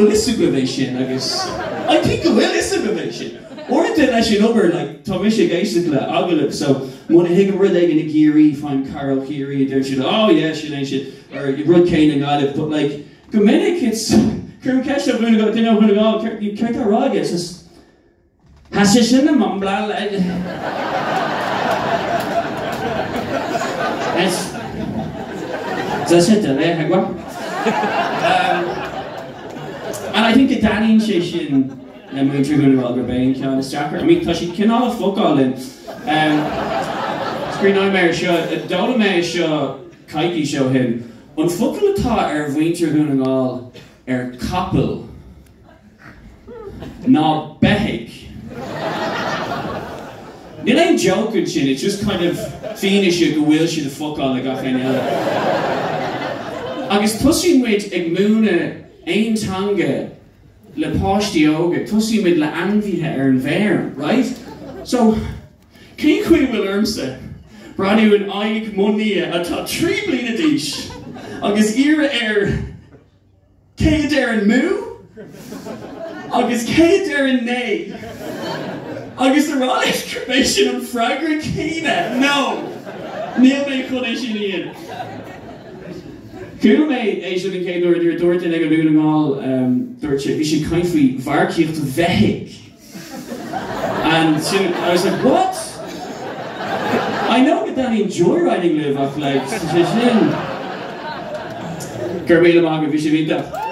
bhfuil fhios agaibh é sin agus I think go bhfuil fhios agaibh é sin. Uaireanta leis an obair like tá mise ag éisteacht le agallaimh so muna thuigim rud éigin i gCiarraí faighim cara ó Chiarraí a deir siad oh yeah sin é sin or rud céanna i nGaillimh but like go minic it's cuirim ceist ar dhuine duine ó Dhún na nGall céard tá á rá aige it's just Tá sé sin i mbla Is Tá sé doiligh, thuig And I think go dtaitníonn sé sin le muintir Dhún na nGall gurb é an ceann is deacra. I mean tá siad cineál ag focáil linn. Scríobh mé ar seo, d'fhoghlaim mé é seo coicís ó shin. An focal atá ar mhuintir Dhún na nGall ar capall. Ná beithígh. Níl aon joke ansin, it's just kind of fianaise go bhfuil siad ag focáil le gach éinne eile. Agus tosaíonn muid ag múineadh aon teanga le páistí óga, tosaíonn muid le ainmhithe ar an bhfeirm, right? So, cén chaoi a bhfuil ormsa breathnú in aghaidh mo nia atá 3 bliana d'aois agus iarraidh air Cé a deireann mú? Agus cé a deireann né? Agus a rá leis gurb é sin an freagra céanna? No! Níl mé chun é sin a dhéanamh. Chuala mé é seo den chéad uair nuair a dúirt duine ag Dún na nGall, dúirt sé, bhí sé ag caint faoi mharcaíocht bheithígh. And sin, I was like, what? I know go dtaitníonn joyriding libh ach like, sé sin. Go raibh míle maith agaibh, bhí sibh iontach.